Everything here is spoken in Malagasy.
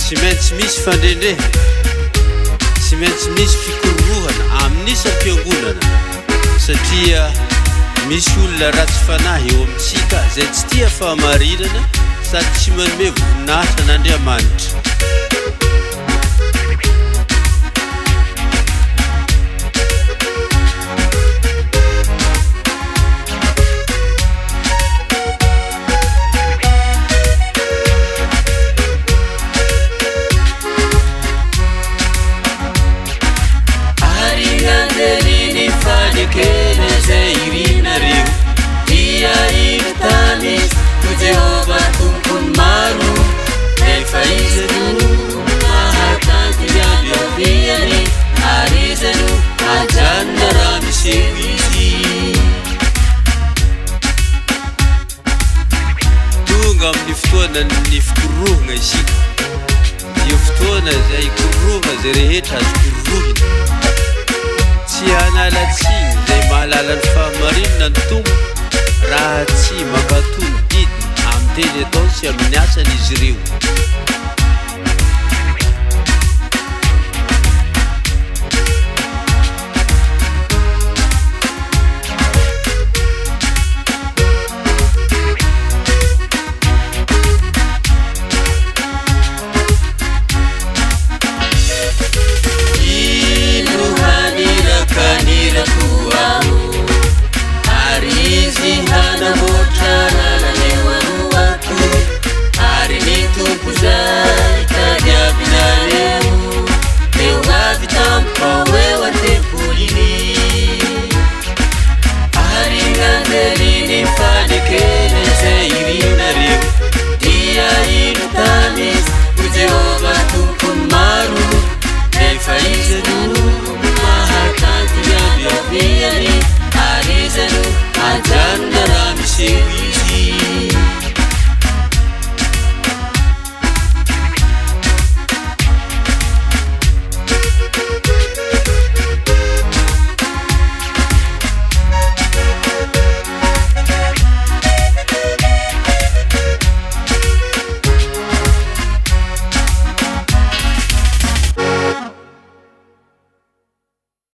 Tsy maintsy misy fandrendrehana, tsy maintsy misy fikororohana amin'ny isam-piangonana, satria misy olona ratsy fanahy eo amintsika izay tsy tia fahamarinana sady tsy manome voninahitra an'Andriamanitra. Ary ny anjelin'ny fanekena izay irinareo dia iny tany izy, hoy Jehovah Tompon'ny maro, nefa iza no mahatanty ny andro hiaviany, ary iza no hajanona raha miseho izy? Tonga amin'ny fotoanan'ny fikororohana isika, dia fotoana izay ikororohana izay rehetra azo kororohina. Tsy hanala tsiny izay mahalala ny fahamarinana ny Tompo raha tsy mankatò ny didiny amin'ny teny ataony sy amin'ny asany izy ireo.